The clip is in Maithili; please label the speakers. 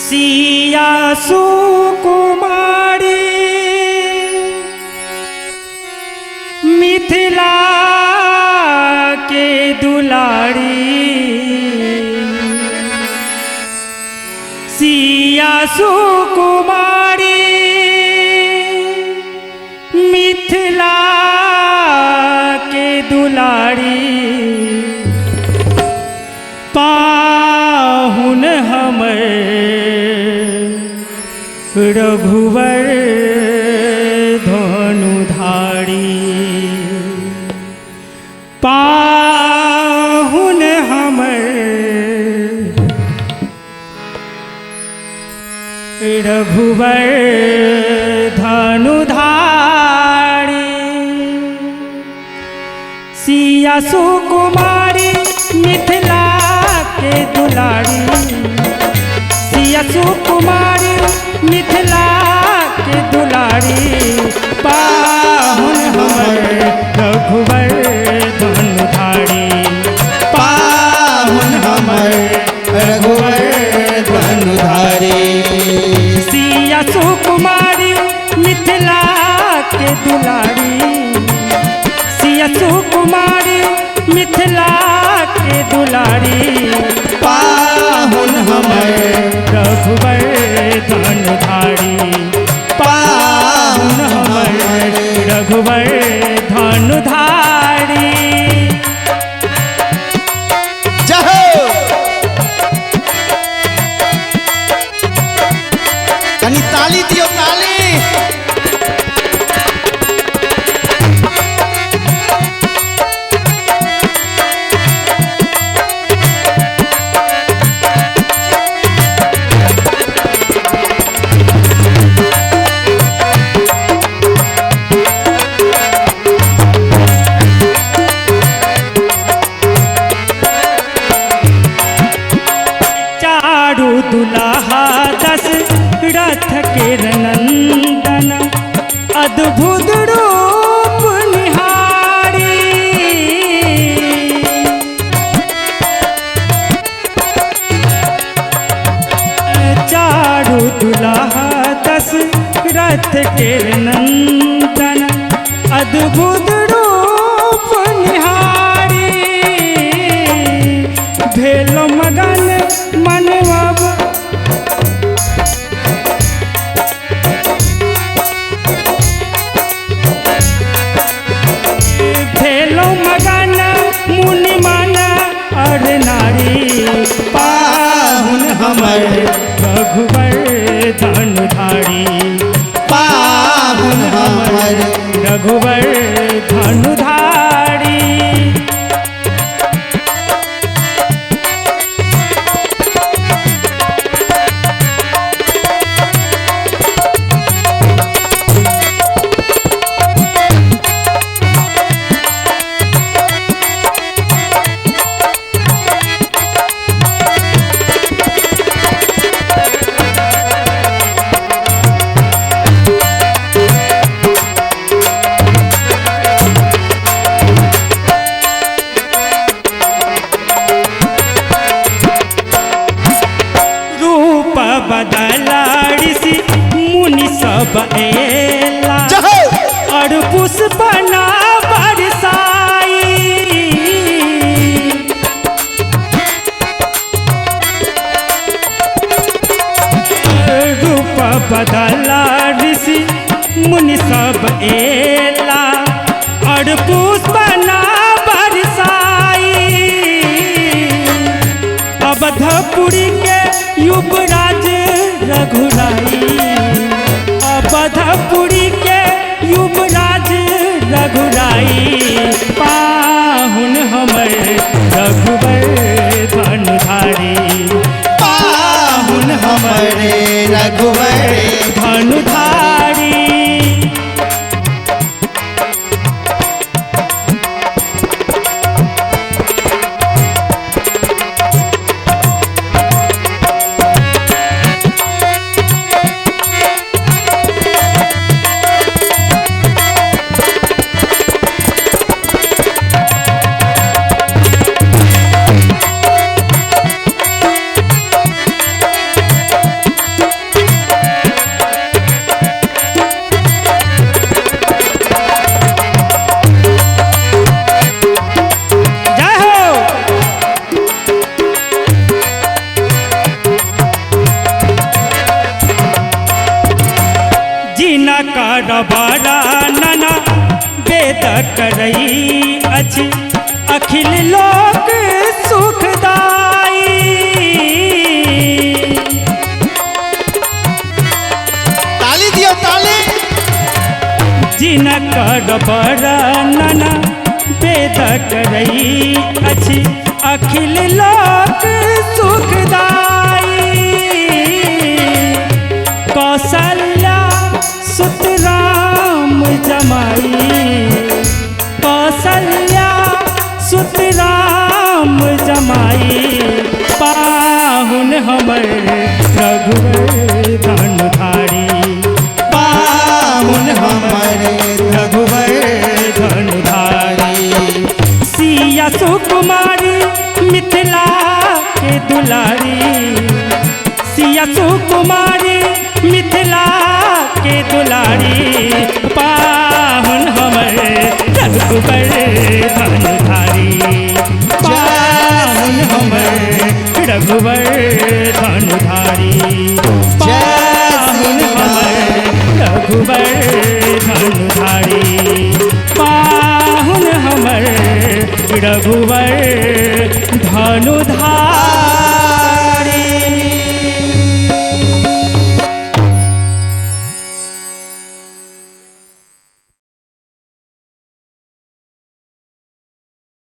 Speaker 1: सिया सुकुमारी मिथिला के दुलारी, सिया सुकुमारी मिथिला के दुलारी, पाहुन हमर रघुवर धनुधारी, पाहुन हमर रघुवर धनुधारी। सिया सुकुमारी मिथिला के दुलारी, सिया सुकुमारी मिथिला के दुलारी, पाहुन हमर रघुवर धनुधारी,
Speaker 2: पाहुन हमर रघुवर धनुधारी।
Speaker 1: सिया सुकुमारी मिथिला के दुलारी, सिया सुकुमारी मिथिला के दुलारी,
Speaker 2: पाहुन हमर
Speaker 1: रघुवर धनुधारी,
Speaker 2: पाहुन हमर
Speaker 1: रघुवर धनुधारी।
Speaker 2: जय कनी ताली दियो ताली।
Speaker 1: चारू दुल्हा दस रथ के नंदन, अद्भुत रूप निहारी, चारू दुल्हा दस रथ के नंदन, अद्भुत रूप निहारी, भेलो मगन मनवब भेलो मगन मुनि मन अर नारी,
Speaker 2: पाहुन हमर
Speaker 1: रघुवर धनुधारी,
Speaker 2: पाहुन हमर
Speaker 1: रघुवर धनुधारी। रूप बदला ऋषि मुनि सब एला, और पुष्प ना बरसाई, रूप बदला ऋषि मुनि सब एला, और पुष्प ना बरसाई, अवधपुरी के युवराज रघुराई, अवधपुरी के युवराज रघुराई, पाहुन हमर रघुवर धनुधारी,
Speaker 2: पाहुन हमर रघुवर
Speaker 1: धनुधारी। वर्णन वेद करई अछि अखिल लोक सुखदाई।
Speaker 2: ताली दियो ताली।
Speaker 1: जिनकर वर्णन वेद करई अछि अखिल लोक सुखदाई। कौशल्या सुत राम जमाई, कौशल्या सुत राम जमाई, पाहुन हमर रघुवर धनुधारी,
Speaker 2: पाहुन हमर रघुवर
Speaker 1: धनुधारी। सिया सुकुमारी मिथिला के दुलारी, सिया सुकुमारी मिथिला के दुलारी, पाहुन हमर रघुबर धनुधारी, पाहुन हमर रघुबर धनुधारी, पाहुन हमर रघुबर धनुधारी, पाहुन हमर रघुबर धनुधारी।